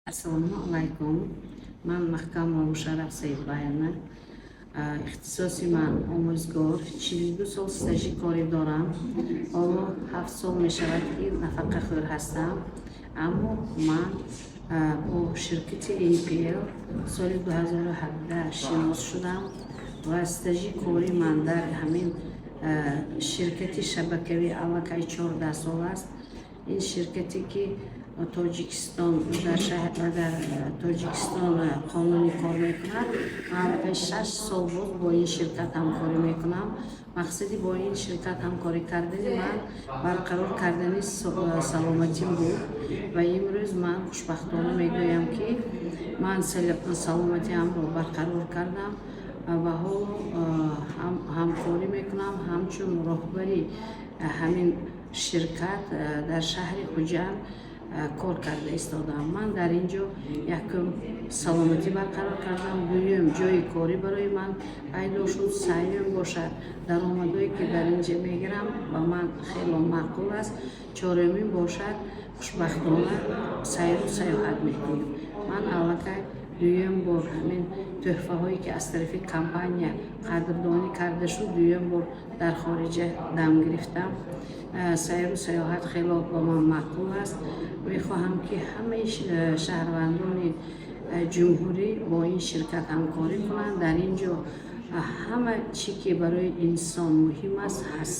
Ассалому алайкум. Ман Маҳкамова Мушарраф Саидбаевна. Ихтисоси ман омӯзгор, 42 сол стажи корӣ дорам. Ҳоло 7 сол мешавад, ки нафақахӯр ҳастам. Аммо ман бо ширкати APL соли 2017 шинос шудам ва стажи кори ман дар ҳамин ширкати шабакавӣ аллакай 14 сол аст. Ин ширкате, ки Тоҷикистон, дар шаҳр, дар Тоҷикистон қонунӣ кор мекунад, ман аллакай 6 сол боз бо ин ширкат ҳамкорӣ мекунам. Мақсади бо ин ширкат ҳамкорӣ кардани ман барқарор кардани саломатим буд ва имрӯз ман хушбахтона мегӯям, ки ман саломатиамро барқарор кардам ва ҳоло ҳамкорӣ мекунам. Ҳамчун роҳбари ҳамин ширкат дар шаҳри Хуҷанд кор карда истодаам. Ман дар ин ҷо якум саломатӣ барқарор кардам, дуюм ҷойи корӣ барои ман пайдо шуд, сеюм бошад, даромадое, ки дар ин ҷо мегирам, ба ман хело маъқул аст, чорумин бошад, хушбахтона сайру сайёҳат мекунем. Ман аллакай дуюм бор ҳамин тӯҳфаҳое, ки аз тарафи компания қадрдонӣ карда шуд, дуюм бор дар хориҷа дам гирифтам. Сайру сайёҳат хело ба ман маъқул аст. Мехоҳам, ки ҳамаи шаҳрвандони ҷумҳурӣ бо ин ширкат ҳамкорӣ кунанд. Дар ин ҷо ҳама чӣ ки барои инсон муҳим аст, ҳаст.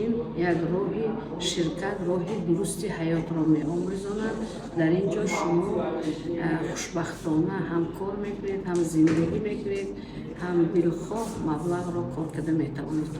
Ин як роҳи ширкат роҳи дурусти ҳаётро меомӯзонад. Дар ин ҷо шумо хушбахтона ҳам кор мекунед, ҳам зиндагӣ мекунед, ҳам дилхоҳ маблағро кор карда метавонед.